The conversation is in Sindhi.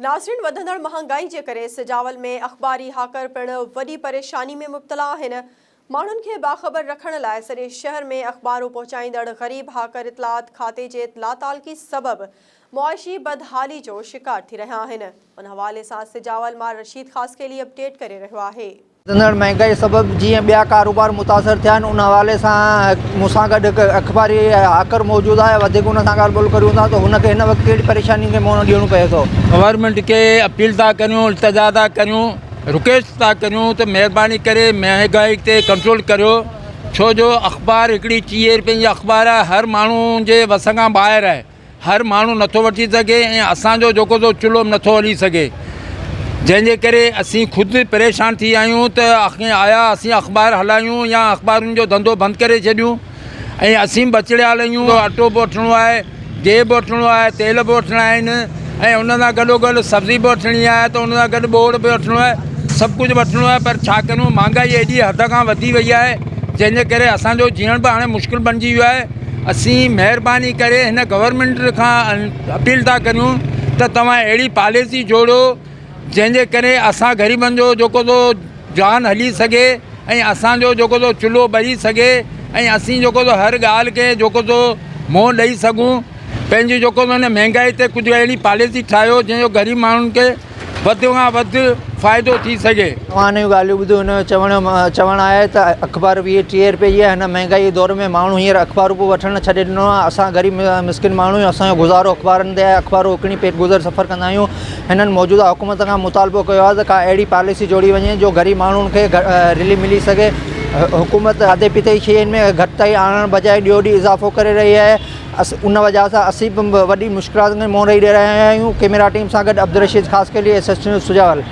ناظرين وڌندڙ مهانگائي جي ڪري سجاول ۾ اخباري هاڪر پڻ وڏي پريشاني ۾ مبتلا آهن. ماڻهن کي باخبر رکڻ لاء سڄي شهر ۾ اخبارون پهچائيندڙ غريب هاڪر اطلاعات کاتي جي لاتعلقي سبب معاشي بدحالي جو شڪار ٿي رهيا آهن. ان حوالي سان سجاول مان رشيد خاصخيلي اپڊيٽ ڪري رهيو آهي. وڌندڙ مهانگائي سبب جيئن ٻيا ڪاروبار متاثر ٿيا آهن ان حوالي سان مون سان گڏ هڪ اخباري هاڪر موجود آهي وڌيڪ ان سان ڳالهه ٻولهه ڪريون ٿا ته هن کي هن وقت ڪهڙي پريشانين کي منهن ڏيڻو پئي ٿو. گورنمينٽ کي اپيل ٿا ڪريون التجا ٿا ڪريون رڪويسٽ ٿا ڪريون ته مهرباني ڪري مهانگائي تي ڪنٽرول ڪريو ڇو جو اخبار هڪڙي ٽيهه روپين جي اخبار آهي هر ماڻهو جي وس کان ٻاهر آهي هر ماڻهو نٿو وٺي سگهي ۽ اسان جو جيڪو سو چلهو به نٿو هلي سگهي جنهن جي ڪري اسين خود پريشان ٿي ويا آهيون ته آيا اسين اخبار هلايون يا اخبارن جو ڌنڌو بند ڪري ڇڏيون ۽ اسين بچڙيال آهيون اٽو به وٺڻو آهي گيهه به وٺڻو آهي تيل به وٺڻا آهن ۽ ان سان گڏو گڏ سبزي به وٺڻي آهي ته ان سان گڏ ٻوڙ به وٺڻو آهي سڀ ڪجهه وٺڻو آهي پر ڇا ڪريون مهانگائي ايڏي حد کان وڌي وئي آهي جنهن جي ڪري اسان جو جيئڻ به هاڻي مشڪل بڻجي ويو آهي اسين مهرباني ڪري هن گورنمينٽ کان اپيل ٿا ڪريون ته توهان اهڙي پاليسي جوڙيو جنهن جي ڪري اسان غريبن جو جيڪو سو جان هلي سگهي ۽ اسان جو جيڪو سو چلهو ٻري سگهي ۽ اسين جيڪو سو هر ڳالهه کي جيڪو سو منهن ڏئي سگهون پنهنجي جيڪو سو هن مهنگائي تي ڪجهه اهڙي پاليسي ٺاهيو جنهن جو غريب ماڻهن کي وڌ کان وڌ فائدو ٿي سگهي. توهان هن جون ڳالهيون ٻڌيون هن جو چوڻ آهي ته اخبار 20 30 رپئي جي آهي هن مهنگائي جي دور ۾ ماڻهو هينئر اخبارون به وٺڻ ڇڏي ڏنو آهي اسان غريب مسڪين ماڻهو آهيون اسان جو گذارو اخبارن تي آهي اخبارون وڪڻي پيٽ گذر سفر ڪندا آهيون هنن موجوده حڪومت کان مطالبو ڪيو آهي ته ڪا اهڙي پاليسي جوڙي وڃي جو غريب ماڻهن کي رليف ملي سگهي حڪومت کاڌي پيتي جي شين ۾ گهٽتائي آڻڻ بجاء ڏينهون ڏينهن اضافو ڪري رهي آهي ان وجهه سان اسين به وڏي مشڪلاتن کي منهن ڏئي رهيا آهيون ڪئميرا ٽيم سان گڏ Abdul Rasheed Khaskheli S S news Sujawal.